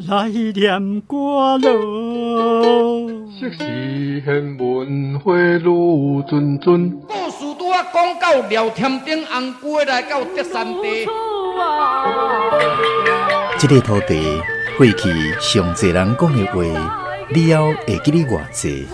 來念歌囉。昔時玄文花愈谆谆。故事拄仔講到廖添丁紅龜來到德山地。這个土地過去上濟人講的話，了後會記得偌濟？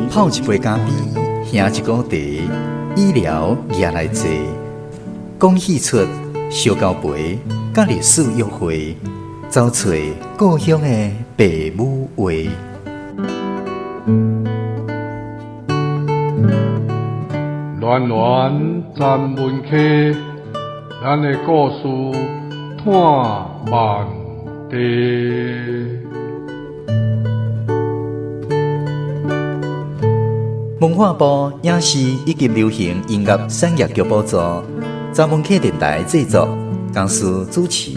泡一杯咖啡，喝一壺茶，醫療也來坐，講戲出燒交陪，佮歷史約會，走揣故鄉的爸母話。暖暖咱文溪，咱的故事伴万地。文化部影視以及流行音樂產業局補助，查文客電台製作，公司主持。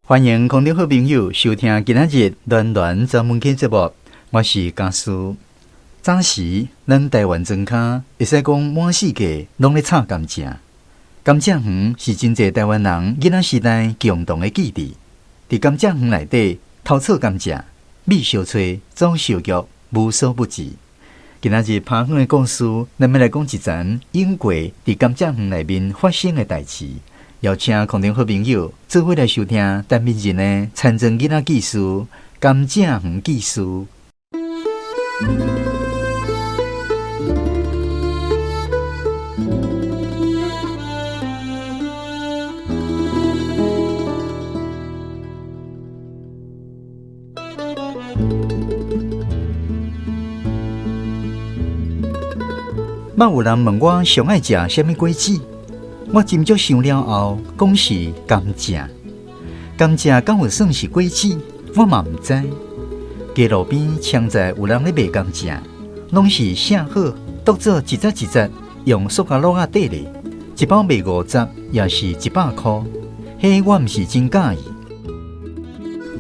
歡迎空中好朋友收聽今仔日暖暖查文客節目，我是家師。早時，咱台灣莊跤會使講滿世界攏咧插甘蔗。甘蔗園是真濟台灣人囡仔時代共同的記憶。佇甘蔗園內底偷採甘蔗、覓相揣、走相腳，無所不至。今仔日拍園的故事，咱欲來講一層永過佇甘蔗園內面發生的代誌。邀請空中好朋友做伙來收聽陳明仁的田莊囡仔記事、甘蔗園記事。捌有人問我上愛食啥物果子，我斟酌想了後，講是甘蔗。甘蔗敢有算是果子？我嘛毋知。街路邊常在有人咧賣甘蔗，攏是寫好，當做一節一節用塑膠袋仔綴咧，一包賣50，也是100箍。彼我毋是真佮意。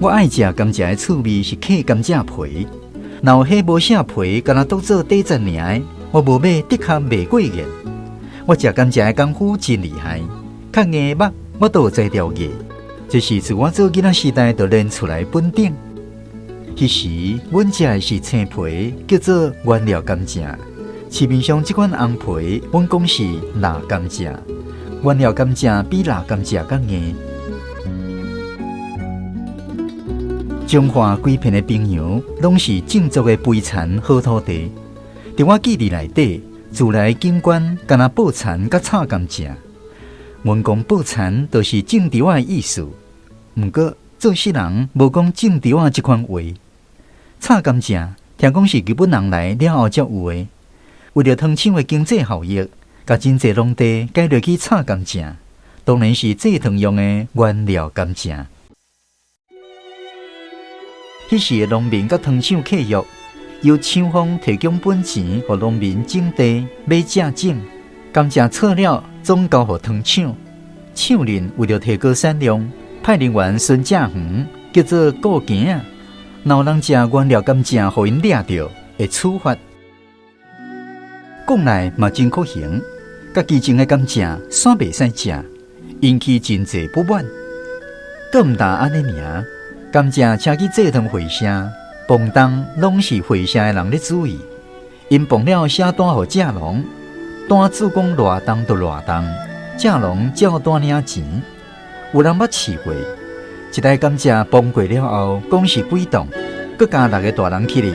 我愛食甘蔗的趣味是啃甘蔗皮，若有彼無寫皮，敢若當做底層爾的，我無買，的確袂過癮。我食甘蔗的功夫真厲害，較硬的肉我都有才調過。這是自我做囡仔時代就練出來本領。彼時，阮食的是青皮，叫做原料甘蔗。市面上這款紅皮，阮講是辣甘蔗。原料甘蔗比辣甘蔗較硬。彰化規片的平洋，攏是種植的肥田好土地。佇我記憶內底，自然景觀敢若抱田佮插甘蔗。阮講抱田就是種稻仔的意思，毋過做世人無講種稻仔這款話。插甘蔗，聽講是日本人來了後才有的。為著糖廠的經濟效益，共真濟農地改落去插甘蔗，當然是製糖用的原料甘蔗。彼時的農民佮糖廠契約，由廠方提供本錢，予農民種地買蔗種，甘蔗採了總交予糖廠。廠裡為著提高產量，派人員巡蔗園，叫做顧墘仔。若有人食原料甘蔗，予𪜶掠著，會處罰。講來嘛真可行，家己種的甘蔗煞袂使食，引起真濟不滿。閣毋但按呢爾，甘蔗車去製糖會社，磅重攏是會社的人咧主意。𪜶磅了寫單予蔗農，單子講偌重就偌重，蔗農照單領錢。有人捌試過，一袋甘蔗磅過了後，講是幾磅，閣加六个大人起來，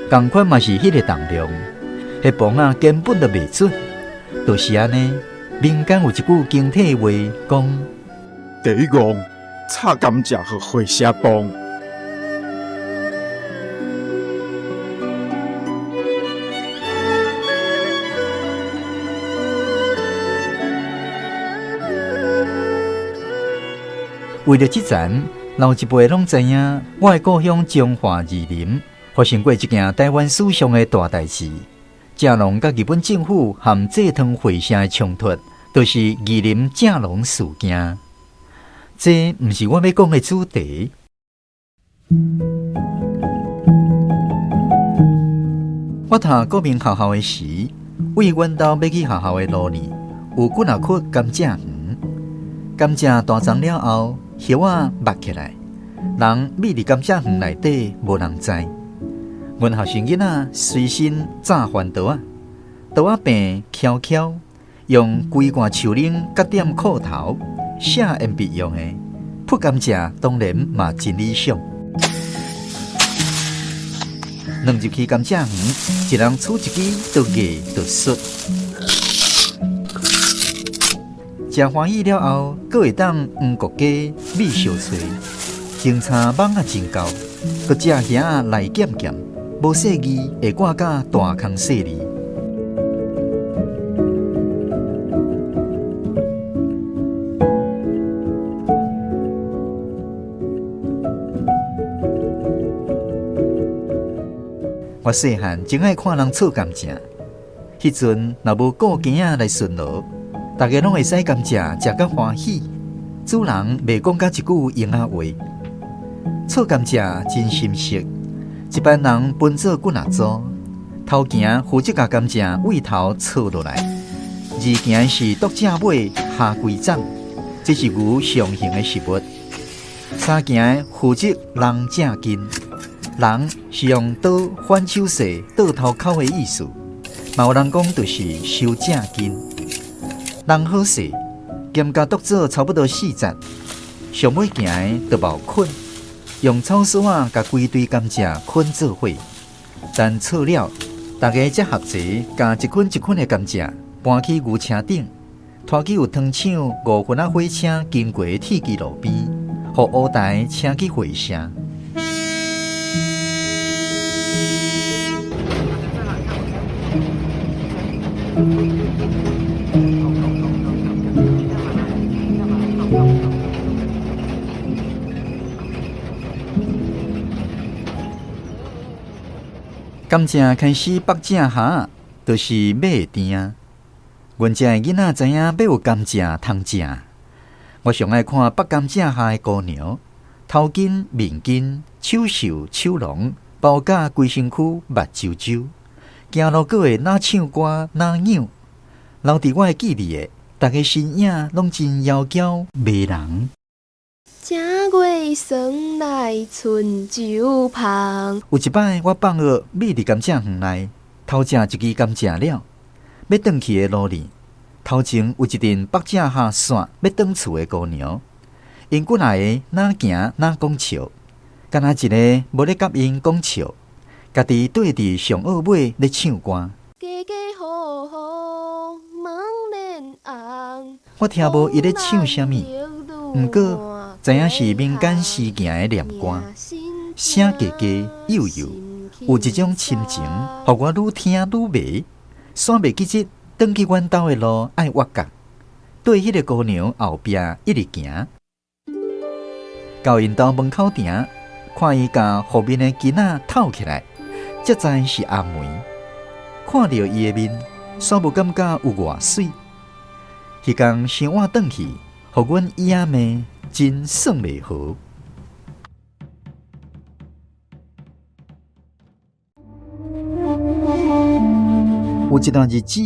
仝款嘛是彼个重量。彼磅仔根本就袂準，就是按呢。民間有一句經典話講：第一戇，插甘蔗予會社磅。為著這層，老一輩攏知影，我的故鄉彰化二林發生過一件台灣史上的大代誌。正農佮日本政府和蔗糖會社的衝突，就是二林正農事件。這毋是我欲講的主題。我讀國民學校的時，為阮兜欲去學校的路呢，有幾若窟甘蔗園。甘蔗大欉了後，葉仔密起來，人覕佇甘蔗園內底，無人知。阮學生囡仔隨身紮番刀仔，刀仔柄翹翹，用規罐樹奶佮點褲頭，寫鉛筆用的，撲甘蔗當然嘛真理想。兩入去甘蔗園，一人取一支，就硬就術。食歡喜了後，閣會當黃國雞、米燒炊，清茶網仔真夠，閣借魚仔來減減，無細膩會掛甲大空細膩。我細漢真愛看人剉甘蔗，彼陣若無顧囝仔來巡邏，大家攏會使甘蔗食甲歡喜。主人袂講甲一句閒仔話，剉甘蔗真心適，一班人分做幾若組，頭行負責共甘蔗位頭剉落來，二行是篤正尾蝦規掌，這是牛上型的食物。三行負責人正筋。人是用刀反手勢倒頭口的意思，嘛有人講就是收正筋。人好勢，兼夾篤做差不多四節，上尾行的就無捆，用草索仔共規堆甘蔗捆做伙。等剉了，大家才合齊，共一捆一捆的甘蔗搬去牛車頂，拖去有糖廠五分仔火車經過鐵支路邊，予烏台車去會社。甘蔗開始北正下，就是馬會甜啊。阮遮的囡仔知影欲有甘蔗通食。我上愛看北甘蔗下的姑娘，頭巾、面巾、手袖、手籠，包甲規身軀目睭睭，行路閣會若唱歌若扭，留佇我的記憶的，逐个身影攏真窈窕迷人。正月酸來春酒香。有一擺，我放學覕佇甘蔗園內，偷食一支甘蔗了，欲轉去的路裡，頭前有一陣北蔗下線欲轉厝的姑娘，𪜶幾若个哪行哪講笑，敢若一个無咧佮𪜶講笑，家己綴佇上僫尾咧唱歌。家家戶戶門簾紅。我聽無伊咧唱啥物，毋過知影是民間詩行的念歌，聲低低幼幼，有一種深情，予我愈聽愈迷，煞袂記得轉去阮兜的路愛挖角，對彼個姑娘後壁一直行，到𪜶兜門口埕，看伊共後面的囡仔鬥起來，才知是阿梅。看著伊的面，煞無感覺有偌媠。彼工傷晚轉去，予阮伊仔妹真算袂好。有一段日子，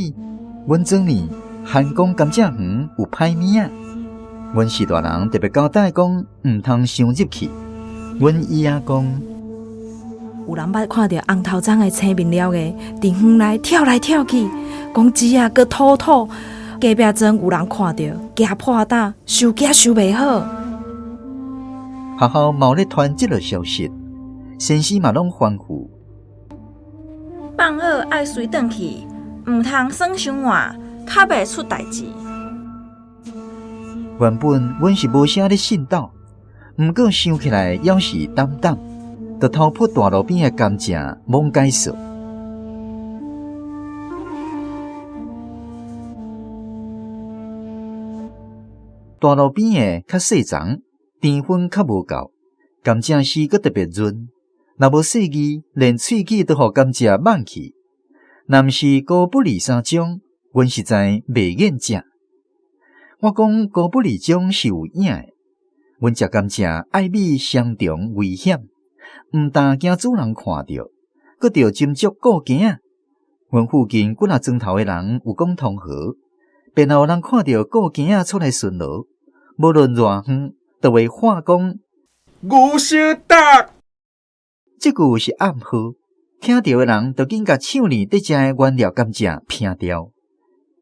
阮祖兒韓講甘蔗園有歹物仔，阮四大人特別交代講，毋通傷入去。阮姨仔講，有人捌看著紅頭鬃的青面鳥个，佇園內跳來跳去，講舌仔閣吐吐。隔壁庄有人看著，驚破膽，傷驚傷袂好。學校嘛有咧傳這个消息，先生嘛攏吩咐，放學愛隨轉去，毋通耍傷晚，較袂出代誌。原本阮是無啥咧信道，毋過想起來猶是膽膽，就偷撲大路邊的甘蔗罔解說。大路邊的較細叢，甜分較無夠，甘蔗絲閣特別潤。若無細意，連喙齒都予甘蔗挽去。若毋是高不離三種，阮實在袂願食。我講高不離種是有影的，阮食甘蔗愛米雙重危險，毋但驚主人看著，閣著斟酌顧囝仔。阮附近幾若莊頭的人有講同好，便若有人看著顧囝仔出來巡邏，無論偌遠，都會喊講牛小達。這句是暗號，聽著的人就緊共手裡佇食的原料甘蔗拚掉。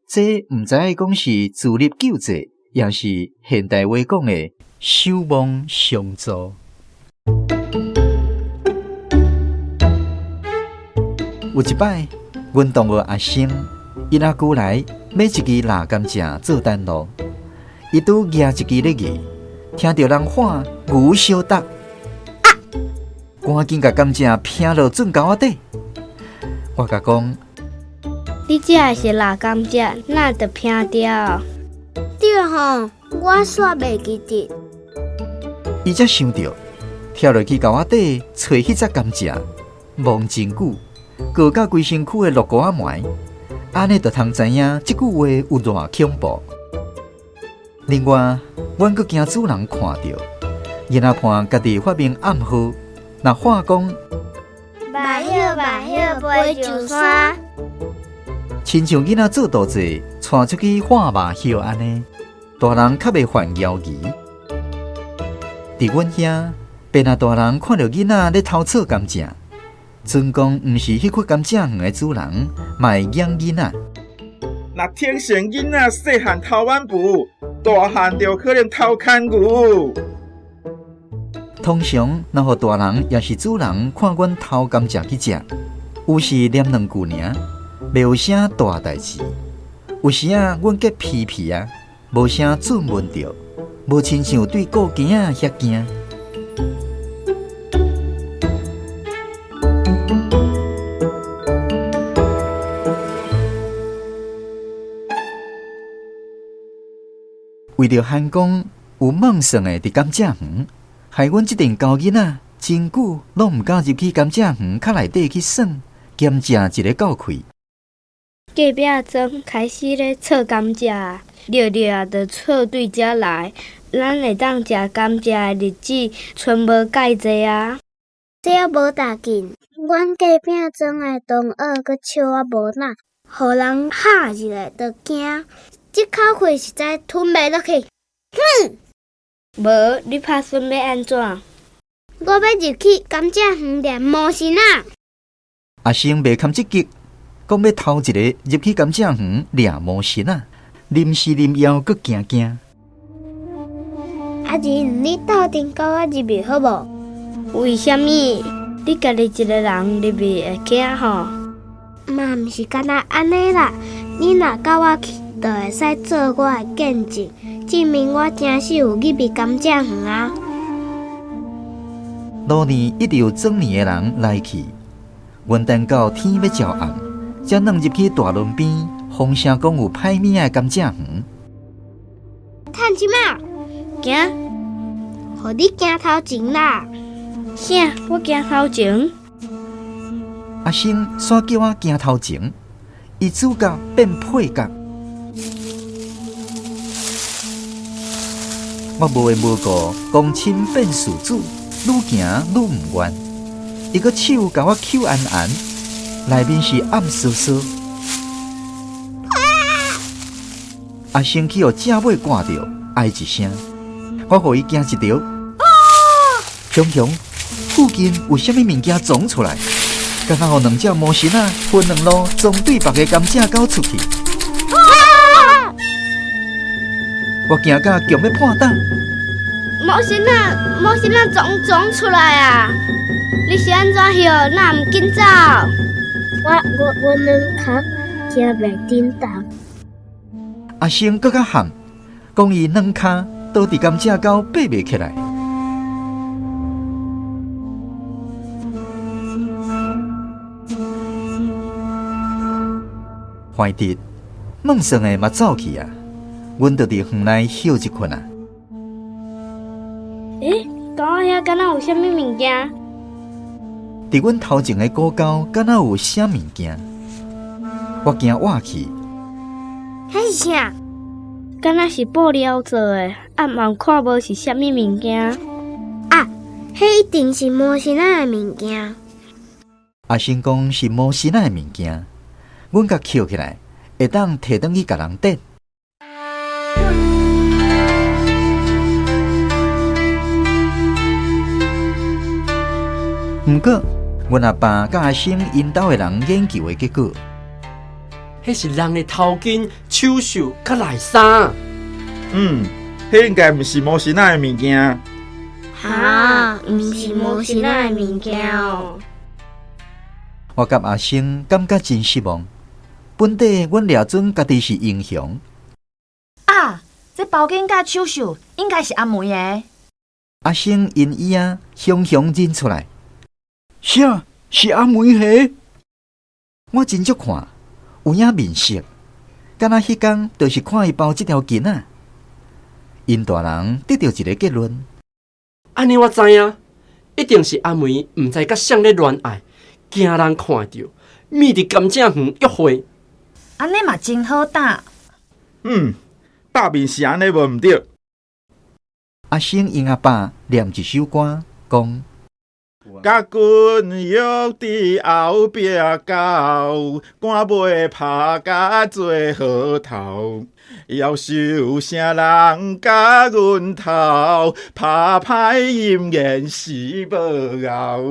這毋知影講是自力救濟，抑是現代話講的守望相助。有一擺，阮同學阿生，伊阿舅來買一支辣甘蔗做等路，伊拄舉一支咧議，聽著人喊牛小達，趕緊共甘蔗拚落圳溝仔底。我共講，你這的是辣甘蔗，哪會拚掉？對吼，我煞袂記得。伊才想著，跳落去溝仔底揣彼只甘蔗，摸真久，過甲規身軀的落膏仔糜，按呢就通知影這句話有偌恐怖。另外，阮閣驚主人看著，囡仔伴家己發明暗號，若喊講目葉目葉飛上山，親像囡仔做道濟，帶出去喊目葉按呢，大人較袂犯枵疑。佇阮遐，便若大人看著囡仔咧偷撮甘蔗，準講毋是彼塊甘蔗園的主人，嘛會養囡仔。若天生囡仔細漢偷挽布，大漢就可能偷牽牛。通常，若予大人抑是主人看阮偷甘蔗去食，有時念兩句爾，袂有啥大代誌。有時仔阮結皮皮啊，無啥准問著，無親像對顧囝仔遐驚。為著罕講有夢算的佇甘蔗園，害阮這陣猴囡仔真久攏毋敢入去甘蔗園較內底去耍，兼食一个狗氣。隔壁莊開始咧採甘蔗，掠掠啊，就採對遮來。咱會當食甘蔗的日子，賰無蓋濟啊。這猶無大緊，阮隔壁莊的同學閣笑我無腦，予人嚇一下就驚。這口氣實在吞袂落去。哼！無，你拍算欲按怎？我欲入去甘蔗園掠魔神仔。阿生袂堪這激，講欲偷一个入去甘蔗園掠魔神仔，臨時臨枵閣驚驚。阿仁，你鬥陣佮我入去好無？為啥物？你家己一个人入去會驚吼？嘛毋是干焦按呢啦，你若佮我去，就會使做我的見證，證明我真實有入去甘蔗園啊！路年一直有裝年的人來去，阮等到天欲照暗，才轉入去大崙邊，風聲講有歹物仔的甘蔗園。趁錢仔，行，予你行頭前啦！啥？我行頭前？阿生煞叫我行頭前，伊主角變配角。我無緣無故公親變事主，愈行愈毋願。伊閣手共我抾絚絚，內面是暗澌澌。阿生去予正尾掛著，哀一聲，我予伊驚一著。雄雄，附近有啥物物件撞出來？敢若予兩隻魔神仔分兩路撞對別个甘蔗溝出去。我驚甲強欲破膽。魔神仔，魔神仔撞撞出來啊！你是按怎曉？哪毋緊走？我我我兩跤行袂振動。阿生閣較喊，講伊兩跤倒佇甘蔗溝爬袂起來。懷得夢算的嘛走去啊！阮就佇園內歇一困啊。欸，溝仔遐敢若有啥物物件？佇阮頭前的古溝，敢若有啥物件？我驚倚去。彼是啥？敢若是布料做的，啊嘛看無是啥物物件。啊，彼一定是魔神仔的物件。阿生講是魔神仔的物件，阮共抾起來，會當提轉去共人典。毋過，阮阿爸佮阿生𪜶兜的人研究的結果，彼是人的頭巾、手袖佮內衫。嗯，彼應該毋是魔神仔的物件。哈，毋是魔神仔的物件哦。我佮阿生感覺真失望。本底阮掠準家己是英雄。啊，這包巾佮手袖應該是阿梅的。阿生𪜶椅仔雄雄認出來。啥？是阿梅的？我真足看，有影面熟，敢若彼工就是看伊包這條巾仔。𪜶大人得著一个結論。按呢我知影，一定是阿梅毋知佮誰咧戀愛，驚人看著，覕佇甘蔗園約會。按呢嘛真好膽。嗯，拍面是按呢無毋對。阿生𪜶阿爸念一首歌，講。共阮約佇後壁溝，趕尾拍甲做好頭，夭壽啥人共阮鬥，拍歹姻緣是無熬。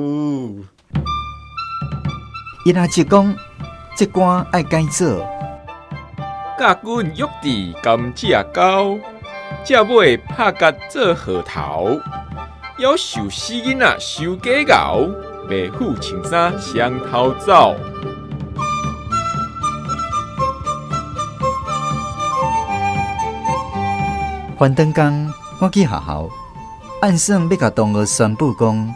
𪜶阿叔講，這歌愛改做。共阮約佇甘蔗溝，蔗尾拍甲做號頭。夭壽死囡仔收假𠢕，袂赴穿衫雙頭走。翻轉工，我去學校，按算欲共同學宣布講，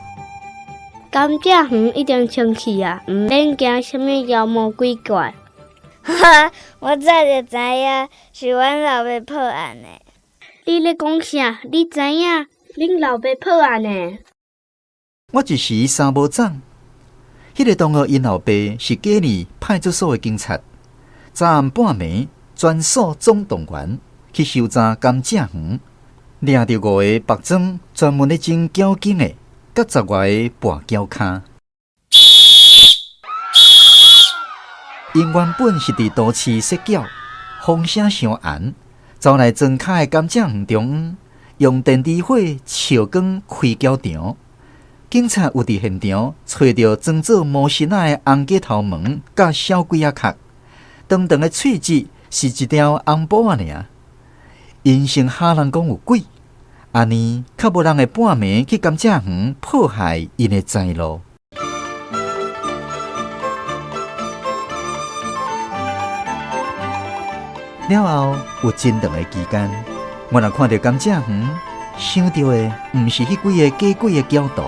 甘蔗園已經清氣啊，毋免驚啥物妖魔鬼怪。哈哈，我早就知影是阮老爸破案的。你咧講啥？你知影？恁老爸破案的？我一時衫無長。彼个同學𪜶老爸是嘉義派出所的警察，昨暗半暝全所總動員去搜查甘蔗園，掠著五个白裝專門咧整繳金的，佮十外个跋筊跤。𪜶原本是佇都市踅繳，風聲傷絚，走來莊跤的甘蔗園中央，用電池火照光開繳場。警察有佇現場揣著裝做魔神仔的紅雞頭毛佮小鬼仔殼，長長的喙舌是一條紅布仔爾。𪜶先嚇人講有鬼，按呢較無人會半暝去甘蔗園破壞𪜶的財路。了後有真長的期間，我若看著甘蔗園，想著的毋是彼幾个假鬼的攪徒，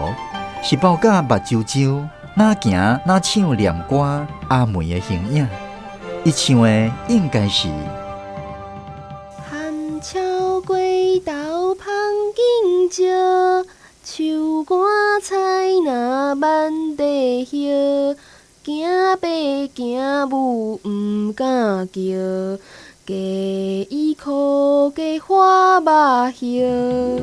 是包甲目睭睭、哪行哪唱念歌阿梅的形影。伊唱的應該是。寒潮過頭芳景石，樹幹采若滿地葉，驚爬驚舞毋敢叫，加衣褲加花肉葉。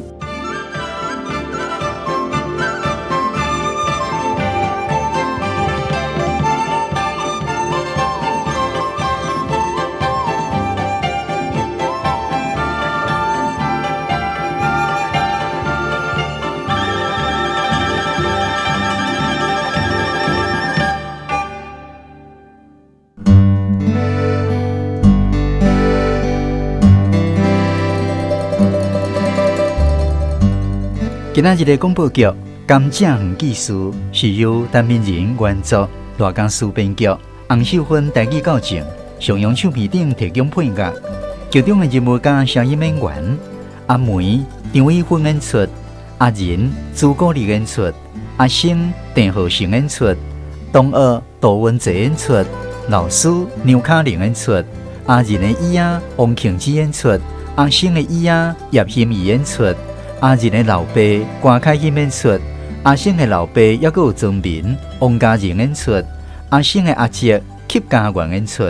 今仔日的廣播劇《甘蔗園記事》是由陳明仁原作，賴江詩編劇，洪秀芬台語教正，上揚唱片頂提供配樂。劇中的人物佮聲音演員：阿梅張偉芬演出，阿仁朱國立演出，阿生鄭浩成演出，同學杜文澤演出，老師梁卡玲演出，阿仁的椅仔王慶之演出，阿生的椅仔葉欣怡演出。阿仁的老爸关凯欣演出，阿星的老爸犹阁有庄民王家仁演出，阿星的阿叔柯家元演出。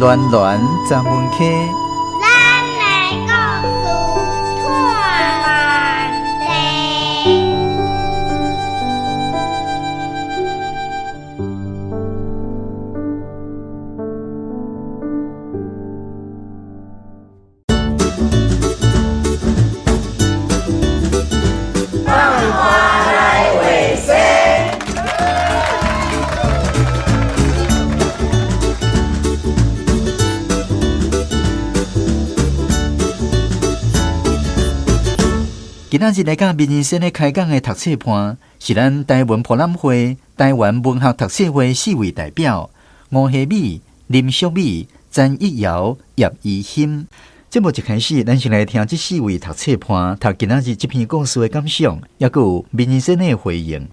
巒巒十门溪。咱的故事托万地。放花来画生。今仔日来佮民人生咧开讲的读册伴，是咱台文博览会、台湾文学读册会四位代表：吴希美、林淑美、陈逸瑶、叶怡欣。节目一开始，咱先来听这四位读册伴读今仔日这篇故事的感想，犹阁有民人生的回应。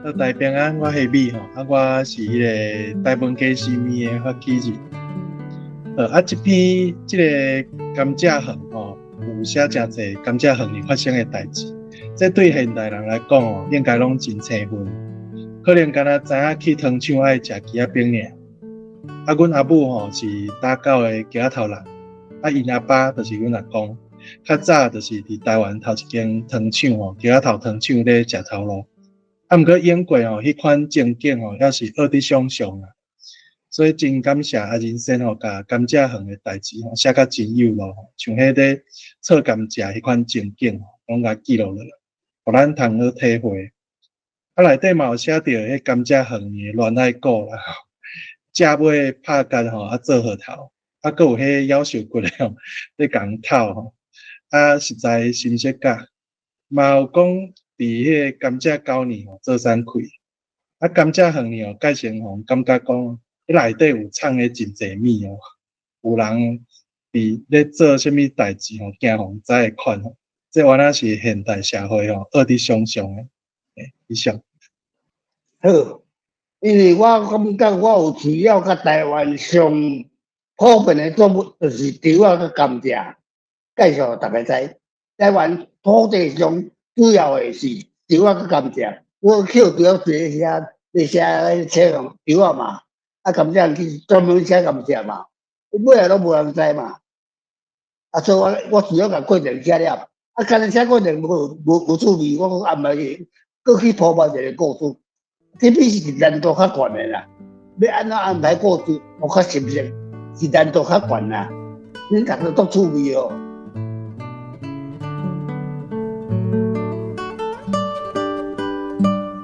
大家平安，我希美吼，我是彼个台文家私面的发起人。这篇这个甘蔗园吼，有写诚济甘蔗园里发生的代志，这对现代人来讲吼，应该拢真生分。可能敢若知影去糖厂爱食枝仔饼尔。阮阿母吼是打狗的屐仔头人，𪜶阿爸就是阮阿公，较早就是伫台湾头一间糖厂吼，屐仔头糖厂咧食头路。毋过英国吼，彼款情景吼，犹是学伫想象啊。所以真感谢阿仁先吼，共甘蔗园的代志吼写甲真有路，像彼咧错甘蔗彼款情景吼，拢共记录落来，予咱通好体会。内底嘛有写著彼甘蔗园的恋爱故啦，食尾拍结吼，做核桃，阁有彼夭寿骨的吼，咧共透吼，实在心色甲，嘛有讲伫彼个甘蔗沟里吼做山开，甘蔗园里吼盖成予感觉讲，彼内底有藏咧真济物哦，有人伫咧做啥物代志吼，惊予人知的款吼，这原来是现代社会吼，学伫想象的，以上。好，因为我感觉我有饲了佮台湾上普遍的作物就是稻仔佮甘蔗，介绍予大家知。台湾土地上主要的是稻仔佮甘蔗，我捡稻仔坐遐，咧写采用稻仔嘛，甘蔗去专门写甘蔗嘛，尾仔拢无人知嘛。所以我主要共过程写了，干焦写过程无趣味，我阁安排去，阁去铺排一个故事。这笔是难度较悬的啦，欲按怎安排故事，我较熟悉，是难度较悬啦。恁逐个足趣味哦。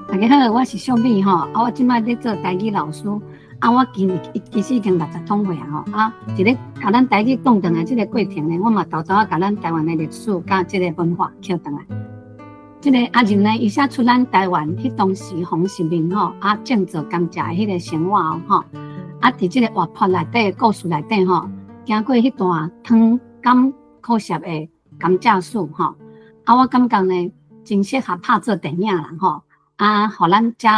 大家好，我是淑美吼，我这摆咧做台语老师，我其实已经60通岁啊吼，伫咧共咱台语讲转来这个过程呢，我嘛沓沓仔共咱台湾的历史佮这个文化捡转来。这个阿仁呢，伊写出咱台湾彼当时黄世民吼，种植甘蔗的彼个生活哦吼，伫这个活泼内底故事内底吼，经过彼段糖甘苦涩的甘蔗树吼，我感觉呢，真适合拍做电影啦吼，予咱遮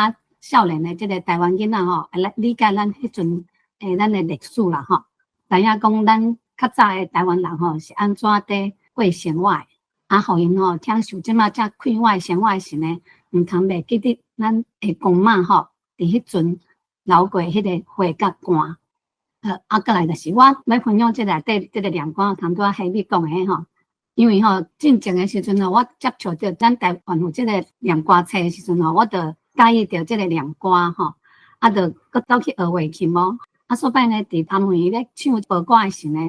少年的这个台湾囡仔吼，来理解咱彼阵的咱的历史啦吼，知影讲咱较早的台湾人吼是按怎伫过生活的。予𪜶吼享受这马遮快活生活时呢，毋通袂记得咱的公妈吼，伫彼阵流过彼个血佮汗。阁来就是我欲分享这内底这个念歌，头拄仔希美讲的吼，因为吼进前的时阵吼，我接触著咱台湾有这个念歌册的时阵吼，我就佮意著这个念歌吼，就阁走去学画琴哦。所摆呢，伫阿妹咧唱报歌的时呢，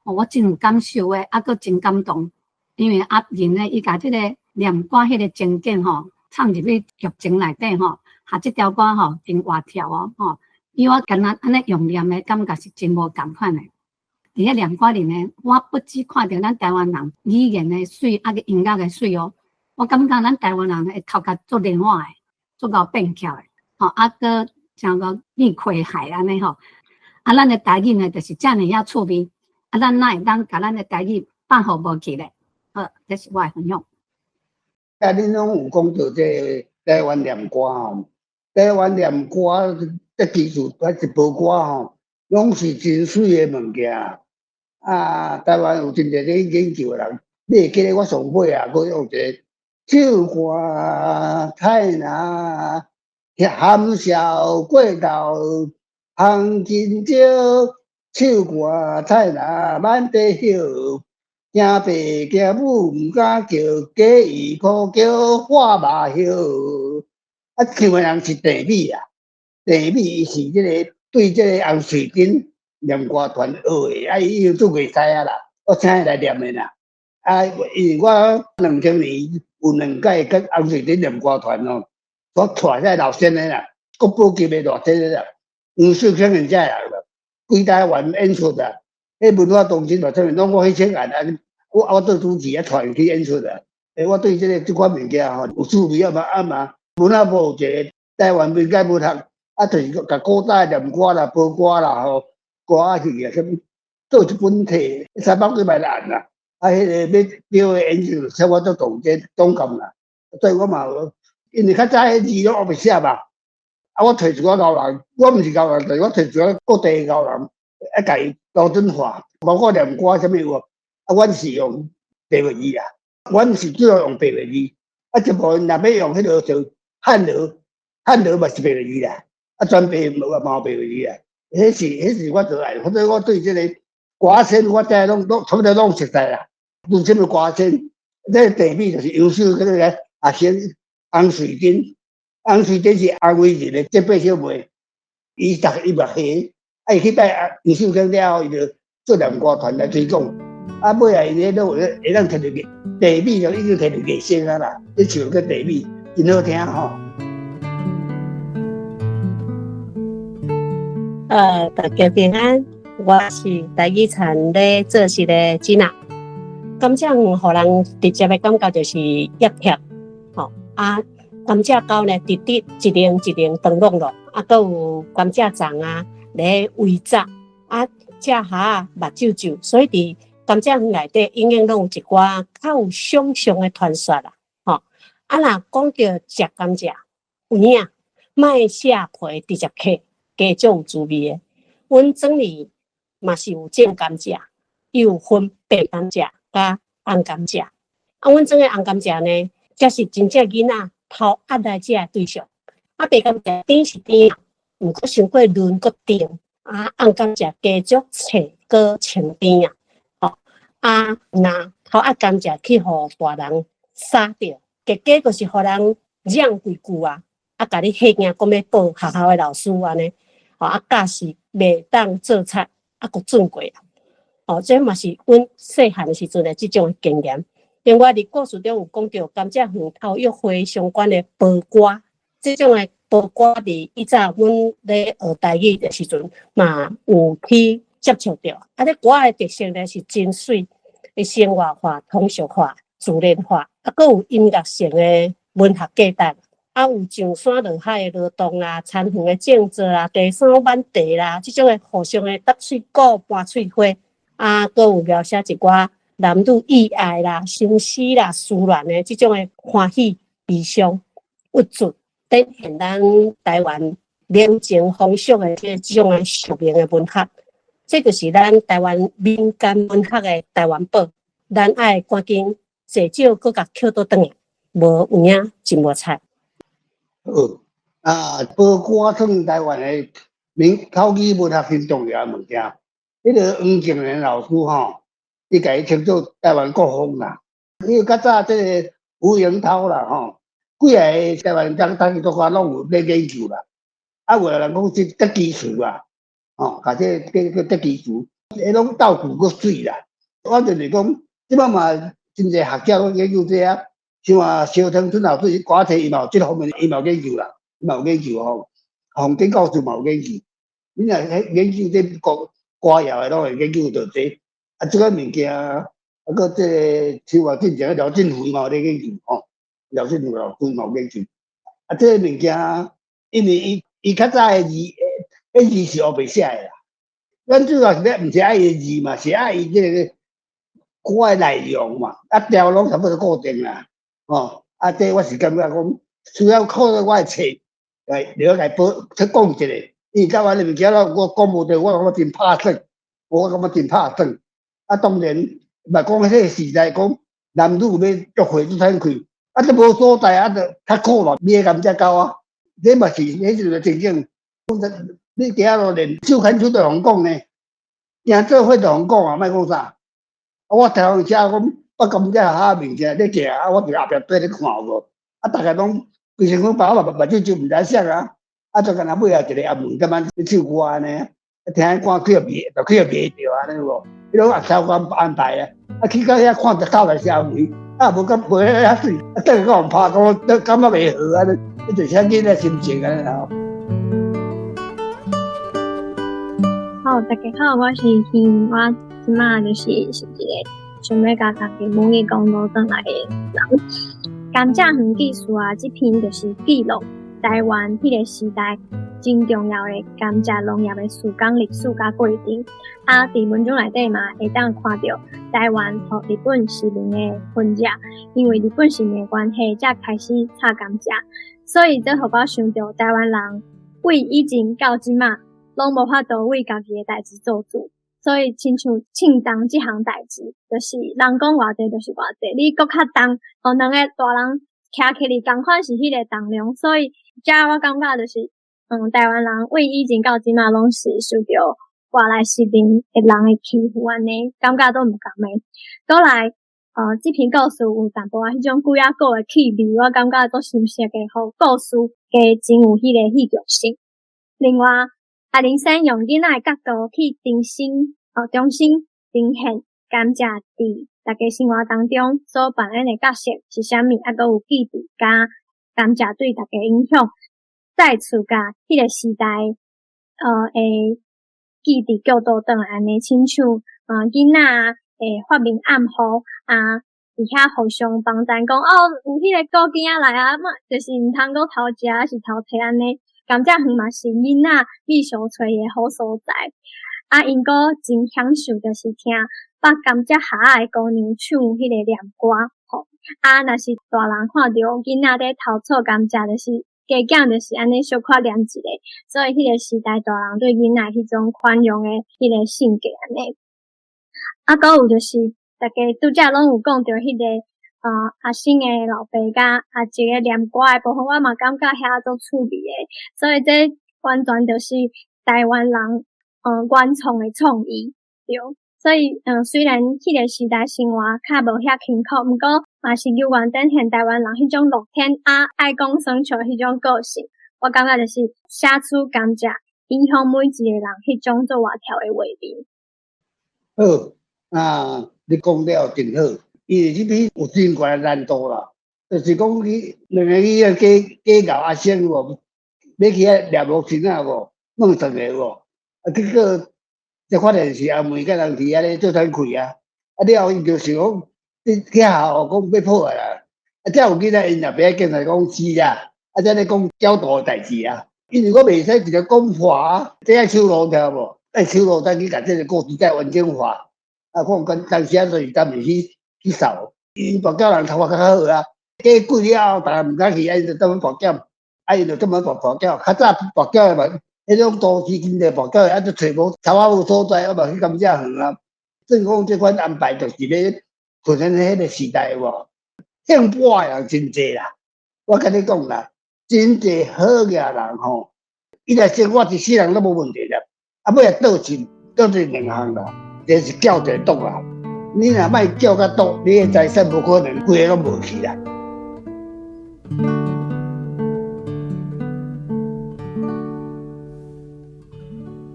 我真有感受的，阁真感动。因为阿仁呢，伊共这个念歌彼个情景吼，唱入去剧情内底吼，这条歌吼真活跳哦吼。伊我敢若按呢用念的感觉是真无仝款的。伫彼念歌里呢，我不止看著咱台湾人语言的媠，个音乐的媠哦。我感觉咱台湾人的头壳足灵活的，足𠢕变巧的，吼，阁像个变胯蟹按呢吼。咱的台语呢，就是遮尔仔趣味。咱哪会当共咱的台语放予无去咧？好，这是我的分享。啊，恁攏有講著這个台灣念歌吼，台灣念歌這技術還是報歌吼，攏是真媠的物件。啊，台灣有真濟咧研究的人，你會記得我上尾啊，閣有一個唱歌太難，含笑過頭芳真少，唱歌太難滿地葉，驚爸驚母毋敢叫，假意苦叫化麻葉。啊，唱的人是鄭美啊，鄭美伊是這个對這个洪瑞珍念歌團學的，啊，伊已經做袂使啊啦，我請伊來念的啦。啊，因為我2000年有兩屆佮洪瑞珍念歌團哦，我帶這老先的啦，國寶級的老先的啦，黃秀清𪜶遮人啦，規台灣演出啊，彼文化中心嘛，啥物攏我去請案啊，我做主持啊，帶𪜶去演出啊。欸，我對這款物件吼有趣味啊嘛啊嘛，文化部有一個台灣民間文學，啊，就是共古早念歌啦、報歌啦吼，歌仔戲啊，啥物做一本冊，三百幾萬人啦。啊，彼个欲表的演唱，請我做總監總監啦。所以我嘛有，因為較早彼字攏烏白寫嘛。啊，我揣一寡𠢕人，我毋是𠢕人，就是我揣一寡各地的𠢕人，啊，共伊標準化，包括念歌啥物有無？啊，阮是用白話字啦，阮是主要用白話字。啊，一部分若欲用彼个就漢羅，漢羅嘛是白話字啦。啊，全白嘛嘛白話字啦。彼是我做愛，所以我對這個歌星，我遮攏差不多攏熟悉啦。有啥物歌星？這個地米就是優秀嗰個阿仙洪瑞珍，洪瑞珍是洪偉仁的這八小妹，伊逐伊嘛戲，啊伊去拜楊秀清了後，伊就做念歌團來推廣。啊，尾仔𪜶彼攏會會當摕著地米就已經摕著藝星啊啦，這唱個地米真好聽吼。大家平安，我是台語田咧做事的吉娜。甘蔗園予人直接的感覺就是葉葉，吼啊，甘蔗溝呢，直直一輪一輪長落落，啊，閣有甘蔗欉啊，咧圍紮，啊，食蝦仔目睭睭，所以佇甘蔗園內底，永遠攏有一寡較有想像的傳說啦，吼。啊，若講著食甘蔗，有影，莫卸皮直接嗑，加足有滋味的。阮庄裡嘛是有種甘蔗，伊有分白甘蔗佮紅甘蔗。啊，阮莊的紅甘蔗呢，才是真正囡仔偷壓來食的對象。啊，白甘蔗甜是甜，毋過傷過嫩閣甜。啊，紅甘蔗加足脆閣清甜啊。吼，啊，若偷壓甘蔗去予大人殺著，結果就是予人嚷幾句啊，啊，共你嚇驚講欲報學校的老師按呢，吼，啊，教示袂當做賊，啊，閣準過啊。哦，這嘛是阮細漢的時陣的這種經驗。另外，佇故事中有講著甘蔗園偷約會相關的報歌，這種的報歌佇以早阮咧學台語的時陣嘛有去接觸著。啊，這歌的特色呢是真媠，會生活化、通俗化、自然化，啊，閣有音樂性的文學價值。啊，有上山落海的勞動啦，田園的種作啦，地衫挽地啦，這種的互相的搭喙鼓、盤喙花，啊，閣有描寫一寡男女意愛啦、相思啦、思戀的這種的歡喜、悲傷、鬱卒，展現咱台灣民情風俗的這種的宿命的文學，這就是咱台灣民間文學的台灣寶。咱愛趕緊坐少，閣共抾倒轉來，無有影真無彩。好啊，報歌算台灣的民口語文學真重要的物件。彼个黃靜蓮老師吼，伊共伊稱做台灣國風啦。因為較早這个吳榮濤啦吼，幾个台灣人台語作家攏有咧研究啦。啊，有的人講是特技詞啦，吼，共這個叫叫特技詞，彼攏鬥句閣媠啦。我就是講，這擺嘛真濟學者攏研究這啊。像啊，蕭騰春老師歌冊伊嘛有這方面，伊嘛有研究啦，伊嘛有研究吼。洪建教授嘛有研究。你若研究這歌歌謠的，攏會研究著這。啊，這個物件，啊，閣這个像啊，進前廖振富嘛有咧研究吼，廖振富老師嘛有研究。啊，這个物件，因為伊較早的字，彼字是烏白寫的啦。咱主要是咧，毋是愛伊的字嘛，是愛伊這个歌的內容嘛。啊，調攏差不多固定啦。吼，啊，這我是感覺講需要靠著我的冊來了來報去講一下，因為台灣的物件我講無著，我感覺真拍算，我感覺真拍算。啊，當然嘛講彼個時代講男女欲約會足坦開，啊，都無所在啊，就較苦嘛，買甘蔗溝啊，這嘛是彼時陣情景。你行路連手牽手都予人講呢，行做伙都予人講啊，莫講啥。啊，我頭先寫講捌甘蔗盒仔物件咧行，啊，我佇後壁綴咧看有無？啊，逐家攏規身軀包目目睭就毋知啥啊，啊，就干焦尾後一个阿妹踮仔咧唱歌按呢，啊，聽彼歌去予迷，就去予迷著按呢無？彼種超安安排啊，啊，去到遐看著靠來是阿妹，啊，無感無遐媠，啊，轉去予拍講，都感覺袂好按呢，彼就是遐囡仔心情按呢吼。好，大家好，我是欣，我這馬就是是一个想欲共家己母語講倒轉來的人。甘蔗園記事啊，這篇就是記錄台灣彼个時代真重要的甘蔗農業的事工歷史佮過程。啊，佇文章內底嘛會當看著台灣予日本殖民的痕跡，因為日本殖民的關係，才開始插甘蔗，所以這予我想著台灣人對以前到這馬。攏無法度為家己的代誌做主，所以親像稱重這項代誌，就是人講偌濟就是偌濟，你閣較重，予兩個大人徛起來仝款是彼個重量，所以這我感覺就是，台灣人對以前到這馬攏是受著外來殖民的人的欺負按呢，感覺都毋仝的。閣來，這篇故事有淡薄仔彼種鬼仔故的氣味，我感覺足深刻的，予故事加真有彼個戲劇性。另外，阿林生用囡仔的角度去重新呈現甘蔗佇逐家生活當中所扮演的角色是啥物，啊，閣有記憶佮甘蔗對逐家影響，再次共彼个時代，的記憶叫倒轉來按呢，親像囡仔會發明暗號啊，佇遐互相幫贊講哦，有彼個古囝仔來啊，就是毋通閣偷食，抑是偷提按呢。甘蔗園嘛是囡仔必須揣的好所在，啊，𪜶閣真享受，就是聽剝甘蔗盒仔的姑娘唱彼个念歌，吼。啊，若是大人看著囡仔咧偷撮甘蔗，就是加減就是按呢小可念一下，所以彼个時代大人對囡仔彼種寬容的彼个性格按呢。啊，閣有就是逐家拄才攏有講著彼个。阿星的老爸佮阿叔的念歌的部分，我嘛感覺遐足趣味的，所以這完全就是台灣人原創的創意，對。所以雖然彼个時代生活較無遐勤苦，毋過嘛是猶原展現台灣人彼種樂天啊愛講耍笑彼種個性。我感覺就是寫出甘蔗影響每一個人彼種足活跳的畫面。好，啊，你講了真好。因為這篇有真懸的難度啦，就是講你兩个囡仔假假𠢕阿星無，欲去遐掠無親仔無，問轉來無，啊結果才發現是阿妹佮人佇遐咧做坦開啊，啊了後𪜶就想講，去學校講欲報案啦，啊才有囡仔𪜶若爸警察講是啦，啊才咧講矯導的代誌啊，因為我袂使直接講話啊，這愛手路聽無，愛手路才去共這个故事再完整化，啊，看當當時啊就是當時去。去掃，𪜶跋筊人頭髮較好啊，過久了後，逐个毋敢去，啊，𪜶就專門跋筊，啊，𪜶就專門跋跋筊。較早跋筊的嘛，彼種都市真濟跋筊的，啊，就揣無頭仔無所在，啊嘛去甘蔗園啊。算講這款安排就是咧，可能彼个時代有無？姓跋的人真濟啦，我共你講啦，真濟好額人吼，伊若生活一世人攏無問題啦，啊，尾仔倒錢倒這兩項啦，一个是繳一個賭啦。你若莫繳佮賭，你的財產無可能規个攏無去啦。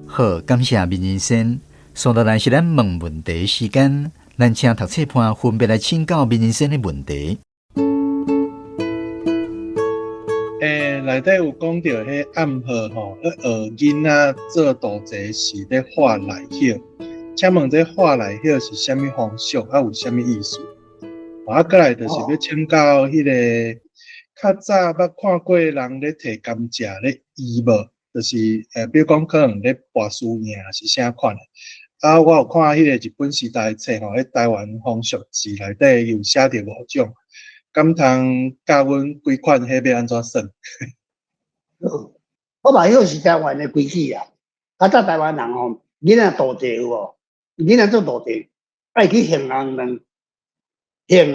好，感謝閔仁先。接落來是咱問問題時間，咱請讀冊伴分別來請教閔仁先的問題。內底有講著彼暗號吼，咧學囡仔做盜賊時咧畫內葉。請問這畫內葉是啥物風俗？啊，有啥物意思？啊，閣來就是欲請教彼个較早捌看過人咧提甘蔗咧醫無？就是比如講可能咧跋輸贏是啥款的？啊，我有看彼个日本時代冊吼，彼台灣風俗誌內底有寫著五種，佮敢通教阮幾款彼欲按怎算？我嘛彼是台灣的規矩啊。較早台灣人吼，囡仔大隻有無？囡仔做大隻，愛去還紅卵，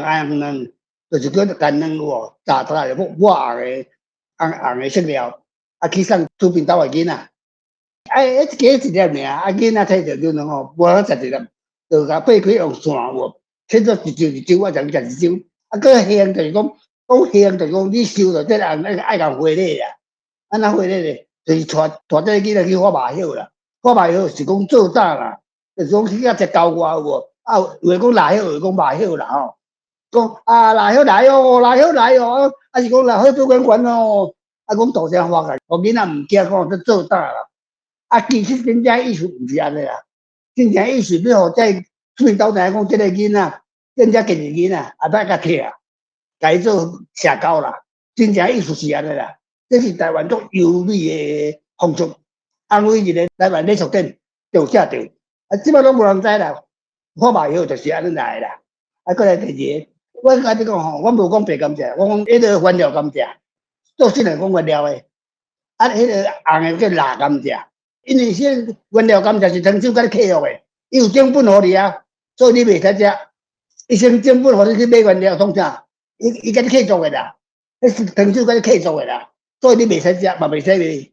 還紅卵就是叫做干卵有無？炸出來抹抹紅的紅紅的色料，啊去送厝邊兜的囡仔。啊，彼加一粒爾，啊囡仔提著牛卵吼，無通食一粒，就共掰開用線有無？切做一周一周，我就食一周。啊，閣還就是講，講還就是講，你收著這個紅愛共回禮啦。按怎回禮咧？就是帶帶這个囡仔去發麻藥啦。發麻藥是講做膽啦，就是講去遐食郊外有無？啊，有的講辣藥，有的講麻藥啦吼。講啊辣藥來哦，辣藥來哦，啊是講辣藥做懸懸哦。啊，講大聲發個，予囡仔毋驚講這做膽啦。啊，其實真正意思毋是按呢啦，真正意思欲予這厝邊兜知影講這个囡仔，真正今日囡仔，後擺較疼，共伊做社交啦。真正意思是按呢啦。這是台灣足優美的風俗，安慰一个台灣禮俗典就寫著，啊，這擺攏無人知啦。發麻藥就是按呢來的啦。啊，閣來第二个，我共你講吼，我無講白甘蔗，我講彼个原料甘蔗，做新來講原料的，啊，彼个紅的叫辣甘蔗，因為這原料甘蔗是糖手共你契約的，伊有整本予你啊，所以你袂使食。伊先整本予你去買原料創啥？伊伊共你契作的啦，彼是糖手共你契作的啦。所以你袂使食，嘛袂使賣。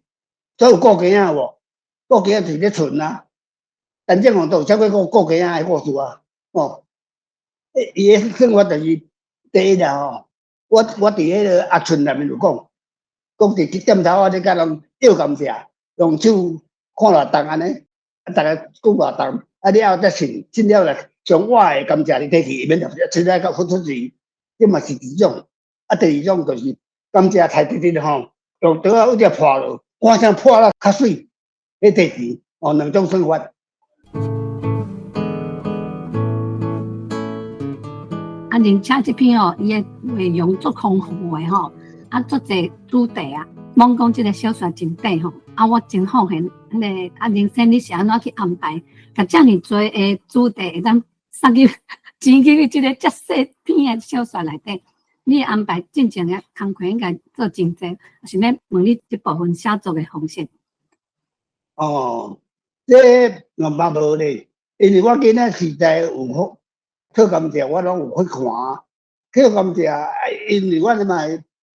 所以有顧雞仔無？顧雞仔就是咧存啊。陳正宏都有寫過顧顧雞仔的故事啊。哦，伊的生活就是第一啦吼。我我佇彼个阿春內面有講，講佇店頭仔咧共人要甘蔗，用手看偌重按呢，啊，逐个講偌重，啊了後才稱，稱了來將倚的甘蔗你提去，免稱來到付出錢，這嘛是一種。啊，第二種就是甘蔗採直直吼。用刀仔有只破落，看啥破了較媠，彼提錢哦，兩種算法。啊，而且這篇哦，伊的內容足豐富的吼，啊，足濟主題啊，罔講這个小說真短吼，啊，我真好奇，彼个啊，人生你是按怎去安排，共遮爾濟的主題會當塞入錢入去這个遮細篇的小說內底？你的安排進前的工課應該做真濟，想欲問你這部分寫作的方式。哦，這嘛無咧，因為我囡仔時代有去抾甘蔗，我攏有去看。抾甘蔗，因為我嘛，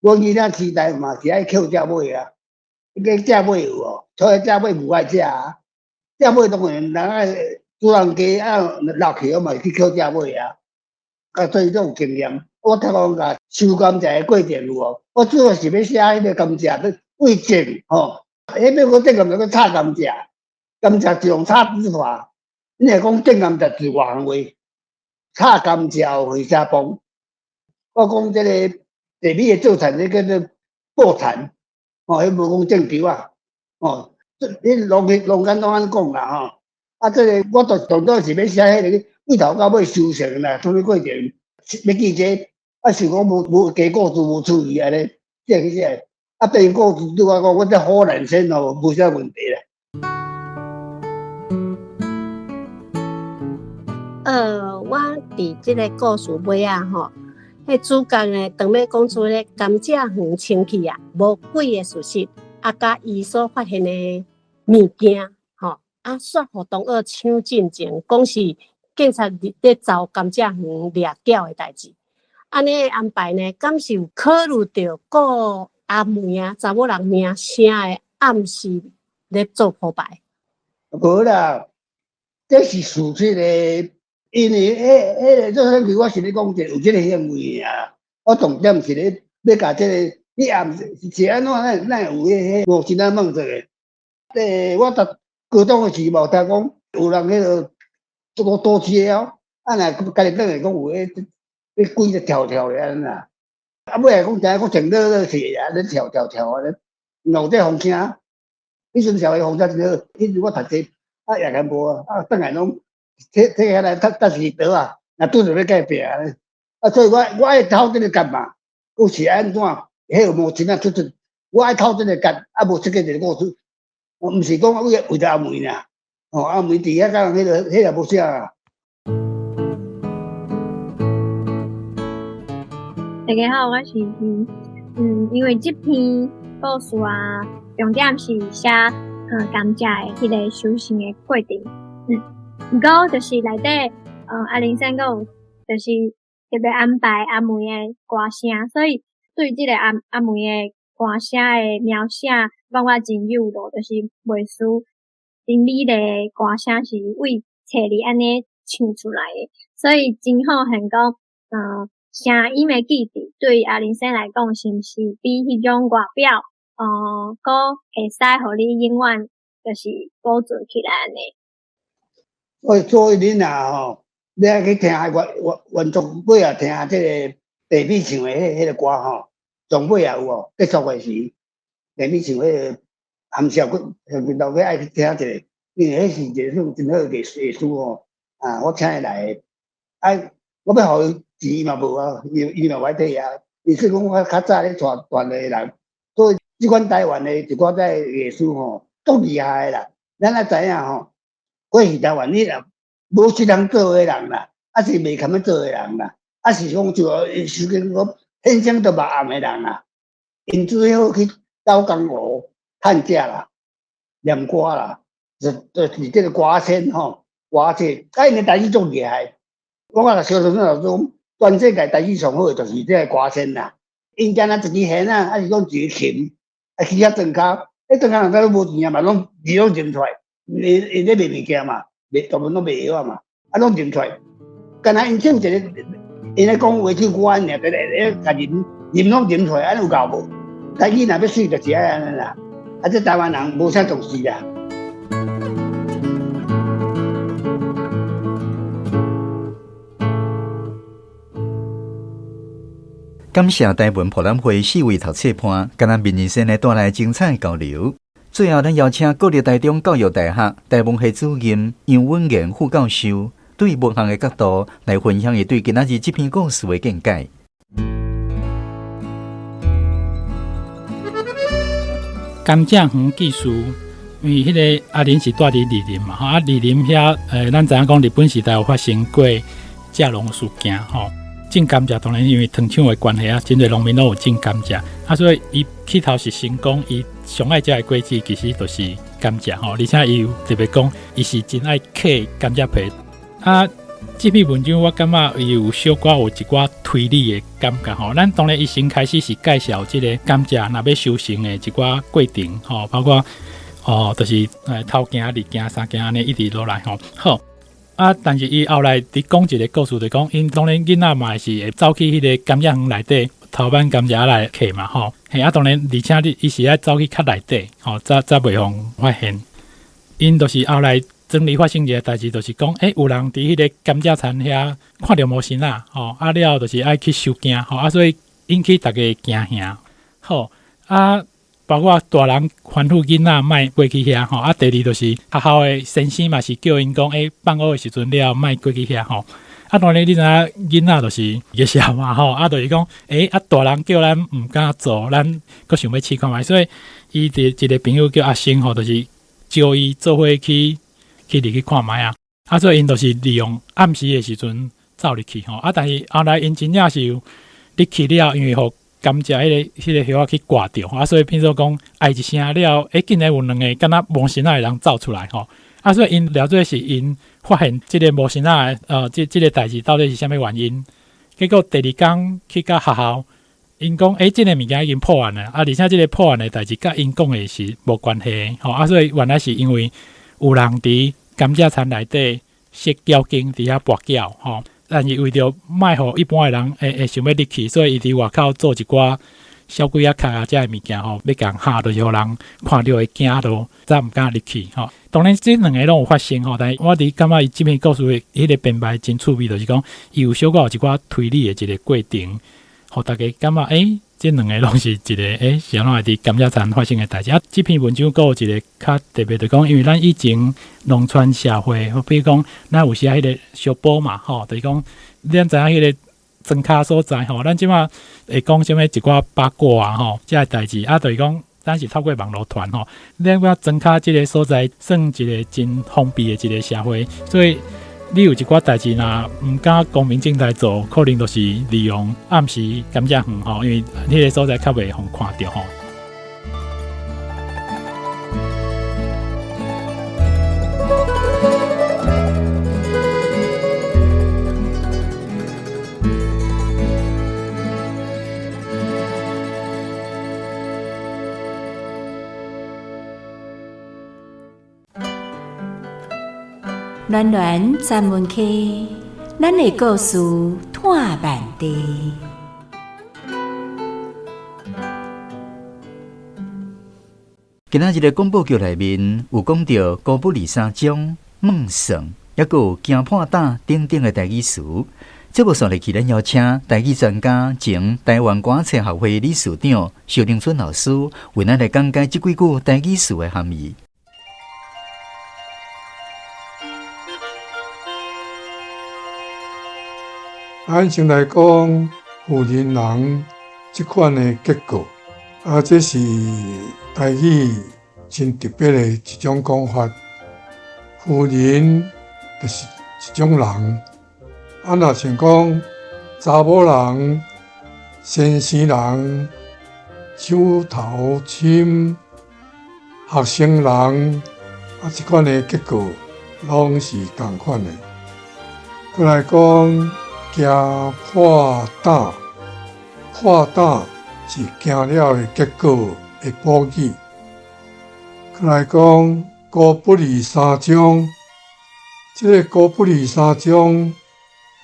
我囡仔時代嘛是愛抾蔗尾啊，個蔗尾有無？所以蔗尾無愛食啊，蔗尾當然人愛主人家啊老去，我嘛是去抾蔗尾啊，啊，所以都有經驗。我頭講共收甘蔗的過程有無？我主要是欲寫彼个甘蔗欲為種吼，彼欲閣種甘蔗閣插甘蔗，甘蔗是用插枝法。你若講種甘蔗是外行話，插甘蔗有火車泵。我講這个地米的做田，彼叫做播田，吼，彼無講種稻仔，吼，你農農間攏按呢講啦吼。啊，這个我就當作是欲寫彼个對頭到尾收成啦，啥物過程欲記這個。啊，想講無無加故事無趣味按呢，這去寫。啊，變故事對我講，我這好難寫哦，無啥問題啦。我佇這个故事尾仔吼，彼主角呢，當欲講出咧甘蔗園清氣啊，無鬼的事實，啊，佮伊所發現的物件，吼，啊，煞予同學搶進前，講是警察佇咧走甘蔗園掠繳的代誌。按呢安排呢，敢是有考慮著顧阿梅啊，查某人名聲的暗示咧做鋪排？無啦，這是事實的，因為彼彼个做選舉，我是咧講者有這个行為啊。我重點是咧欲共這个，你暗是是按怎？咱咱會有彼个無真仔問一下。我讀高中的時嘛有聽講有人彼个做賭車哦，啊若家己轉來講有彼。彼鬼就跳跳的按呢啦，啊尾仔講知影講穿落落去啊，咧跳跳跳啊咧，弄這風車，彼陣社會風車真好，彼陣我讀冊啊也敢無啊，啊轉來攏提提起來，搭搭是桌仔，若拄著欲共伊拚按呢，啊所以我我愛透這个角嘛，閣是按怎，彼个母親仔出出，我愛透這个角，啊無設計一个故事，我毋是講為為著阿梅爾，哦阿梅佇遐佮人彼个彼个無啥啊。大家好，我是欣。因为这篇故事啊，重点是写甘蔗的彼个收成的过程。毋过就是内底，阿玲先阁有就是特别安排阿梅的歌声，所以对这个阿梅的歌声的描写，感觉真有路，就是袂输真美丽的歌声是为册里按呢唱出来的，所以真好现讲，声音的记忆对阿玲先来讲，是毋是比彼种外表，阁会使予你永远就是保存起来按呢？我所以恁若吼，你爱去听原作尾仔听这个地米唱的彼个歌吼，上尾也有哦，结束的时，地米唱彼个含笑骨，老尾爱去听一下，因为彼是一个算真好的艺术吼。啊，我请伊来的，啊，我欲予伊钱嘛无啊，伊嘛无爱提啊。伊说讲我较早咧带团的人，所以这款台湾的一寡这艺术吼，足厉害的啦。咱也知影吼，过去台湾你若无这通做的人啦，抑是袂堪欲做的人啦，抑是讲就收紧讲天生就目暗的人啦，𪜶只好去走江湖趁食啦，念歌啦，就是这个歌星吼，歌星，啊，𪜶的台语足厉害。我若小孙老师讲，全世界台语上好的就是这个歌星啦。𪜶敢若一支弦仔，抑是讲一个琴，啊去遐庄跤，彼庄跤人拢无钱啊嘛，拢字拢认出来，𪜶咧卖物件嘛，卖大部分拢卖药仔嘛，啊拢认出来。敢若𪜶唱一个，𪜶咧讲话唱歌尔，咧咧共吟吟拢认出来，按呢有够无？台语若欲媠，就是爱按呢啦。啊，这台湾人无啥重视啦。感谢台文博览会四位读册伴，佮咱面人生来带来精彩交流。最后，咱邀请国立台中教育大学台文系主任杨文彦副教授，对文学的角度来分享伊对今仔日这篇故事的见解。甘蔗园记事，因为彼个阿玲是住伫二林嘛，吼，啊，二林遐，咱知影讲日本时代有发生过蔗农事件，吼。种甘蔗当然因为糖厂的关系啊，真济农民拢有种甘蔗，啊，所以伊起头是成功，伊上爱食的果子其实就是甘蔗吼，而且伊有特别讲，伊是真爱嗑甘蔗皮。啊，这篇文章我感觉伊有小可有一寡推理的感觉吼。咱当然伊先开始是介绍这个甘蔗若欲收成的一寡过程吼，包括哦，就是头行、二行、三行按呢一直落来吼。好。啊！但是伊后来伫讲一个故事，就讲𪜶当然囡仔嘛是会走去彼个甘蔗园内底偷挽甘蔗来嗑嘛吼。嘿啊，当然而且你伊是爱走去较内底吼，才袂予发现。𪜶就是后来庄里发生一个代志，就是讲，有人伫彼个甘蔗田遐看著无神仔吼，啊了后就是爱去收惊吼，啊所以引起逐家惊吓。好啊。包括大人吩咐囡仔莫过去遐吼，啊，第二就是学校的先生嘛是叫𪜶讲，放学的时阵了莫过去遐吼。啊，当然你知影囡仔就是热血嘛吼，啊，就是讲，啊，大人叫咱毋敢做，咱阁想欲试看觅，所以伊伫一个朋友叫阿星吼，就是招伊做伙去入去看觅啊。啊，所以𪜶就是利用暗时的时阵走入去吼。啊，但是后来𪜶真正是有入去了，因为予甘蔗彼个叶仔去挂著，啊，所以变做讲哀一声了，竟然有两个敢若无神仔的人走出来吼，啊，所以𪜶了做是𪜶发现这个无神仔的，这个代志到底是啥物原因？结果第二工去到学校，𪜶讲，这个物件已经破案了，啊，而且这个破案的代志佮𪜶讲的是无关系的，吼，啊，所以原来是因为有人伫甘蔗田内底设搅筋伫遐跋搅，吼。但是为著莫予一般的人会想欲入去，所以伊伫外口做一寡小鬼仔卡啊，遮的物件吼，欲共吓，就是予人看著会惊著，才毋敢入去吼。当然，这两个拢有发生吼，但是我伫感觉伊这篇故事的彼个编排真趣味，就是讲伊有小可有一寡推理的一个过程，予大家感觉这两个拢是一个是按怎会伫甘蔗田发生的代志。啊，这篇文章阁有一个较特别，就讲因为咱以前农村社会，比如讲咱有时啊彼个小宝嘛，吼，就是讲咱知影彼个庄跤所在吼，咱这马会讲啥物一寡八卦啊，吼，这个代志啊，就是讲咱是透过网路传吼，咱讲庄跤这个所在算一个真封闭的一个社会，所以你有一寡代誌若毋敢光明正大做，可能就是利用暗時甘蔗園吼，因為彼个所在較袂予看著吼。暖暖专门区，咱的故事拓满地。今仔日的广播剧内面有讲到孤不二三章、梦算，抑阁有惊破胆等等的台语词。节目煞落去，咱邀请台语专家、前台湾歌册学会理事长萧玲春老师，为咱来讲解这几句台语词的含义。咱先来讲妇人人这款的结构，啊，这是台语真特别的一种讲法。妇人就是一种人，啊，若像讲查某人、先生人、手头深、学生人，啊，这款的结构拢是仝款的。阁来讲惊破胆，破胆是惊了的结果的补语。阁来讲孤不二三章，这个孤不二三章，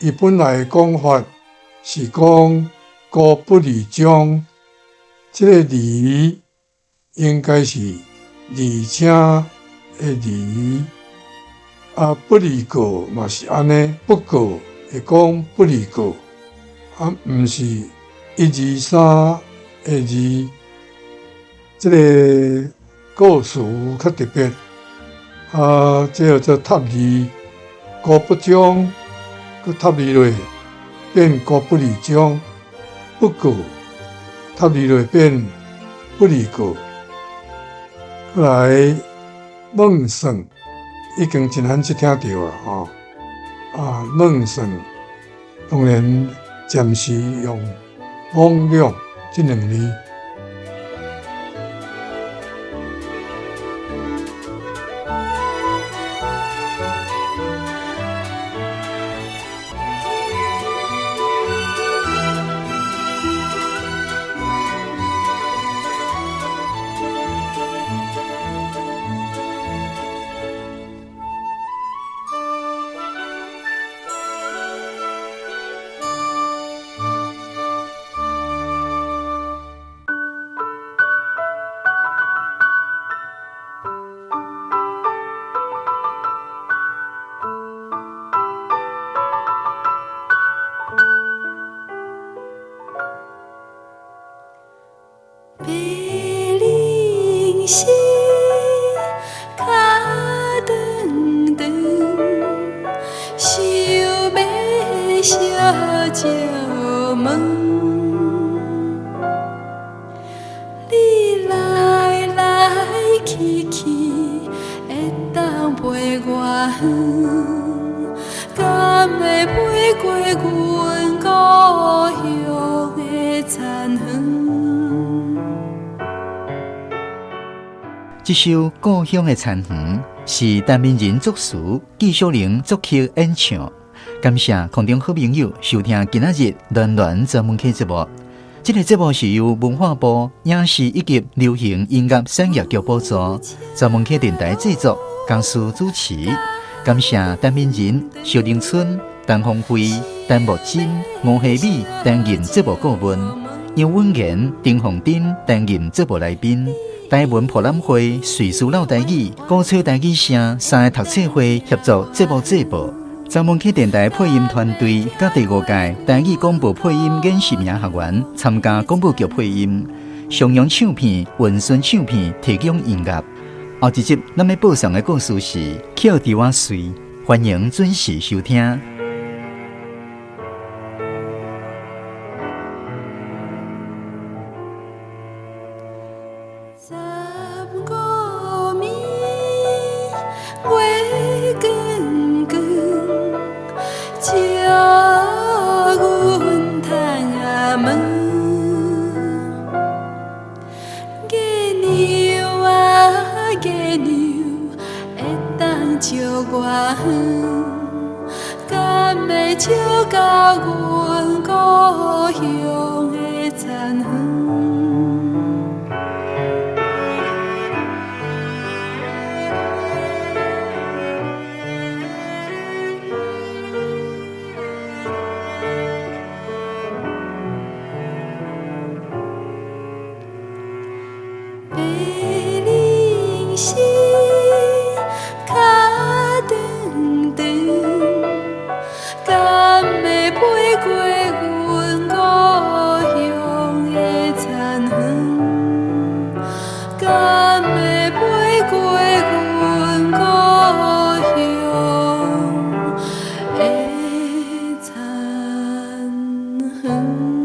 伊本来的讲法是讲孤不二章，这个二应该是而且的二，啊，不二过嘛是按呢，不过会讲不二过，啊，毋是一二三的二，这个故事较特别，啊，这叫做塔字，孤不章，阁塔字落变孤不二章，不过塔字落变不二过，阁来梦算已经真罕少听到啊，吼。啊，梦算当然暂时用罔两这两字。这首《故乡的田园》是陈明仁作词，纪晓玲作曲演唱。感谢空中好朋友收听今仔日暖暖专门客节目。这个节目是由文化部影视以及流行音乐产业局补助，专门客电台制作，江苏主持。感谢陈明仁、萧玲春、陈凤辉、陈木真、吴希美担任节目顾问，杨文贤、丁凤珍担任节目来宾。台文博览会、瑞士老台语、鼓吹台语声三个读册会协助节目制播。专门去电台配音团队，佮第五届台语广播配音演习名学员参加广播剧配音。上扬唱片、文顺唱片提供音乐。后一集咱欲播送的故事是《捡猪仔穗》，欢迎准时收听。月光光，鄉的田園。白龙丝較長長，敢會飛過阮故鄉的田園？敢會飛過阮故鄉的田園？